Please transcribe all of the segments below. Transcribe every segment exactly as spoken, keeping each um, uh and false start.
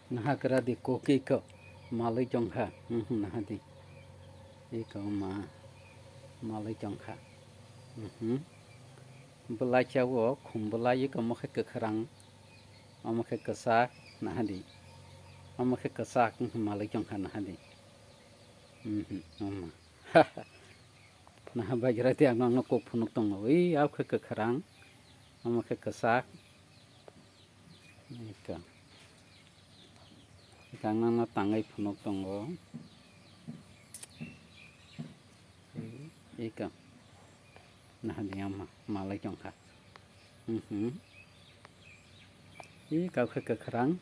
Naha kwradi kok iko malwi tongkha. Mhm, naha di. Iko ma malwi tongkha. Mhm. Bwlai cha o khum bwlai iko omo khe kwkhwrang. Omo khe kwchak naha di. Omo khe kwchak, mhm, malwi tongkha naha di. Mhm, omo. Naha bagira di ang nokno kok phunuk tongo. Ui, ao khe kwkhwrang. Omo khe kwchak. Ika. Ika ang nokno tangwi phunuk tongo. Ika. Naha di ama malai tongkha. Mhm. Ika khe kwkhwrang.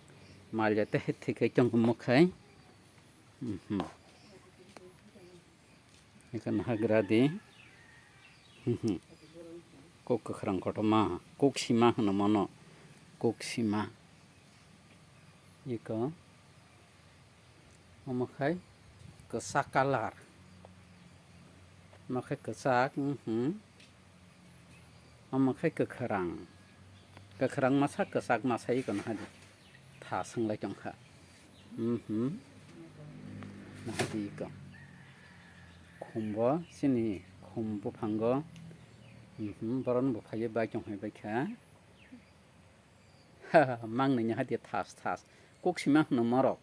Malya te thik khai tongmo khai. Mhm. Eka naha gra di. Mhm. Kok kwkhwrang kotorma, kok sima hwno mono. Kok sima. Eko. Omo khai kwchak colour. Omo khai kwchak, mhm. Omo khe kwkhwrang. Kwkhwrang masa, kwchak masa iko naha di. Tha swnglai tongkha. Mhm. Naha di iko. Khumbo, chini khum buphango. Mhm, boron bo phaiwi bai tong hai bai kha. Mangnwi naha di thas thas. Kok sima hwno morok.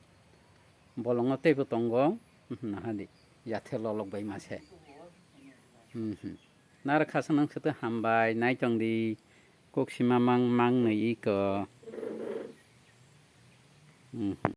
Bolongo teibo tongo. Mhm, naha di. Yathe lolok bai mase. Mhm. Naro khasang nang sete hambai, nai tong di, kok sima mang, mang nwi iko. Mhm.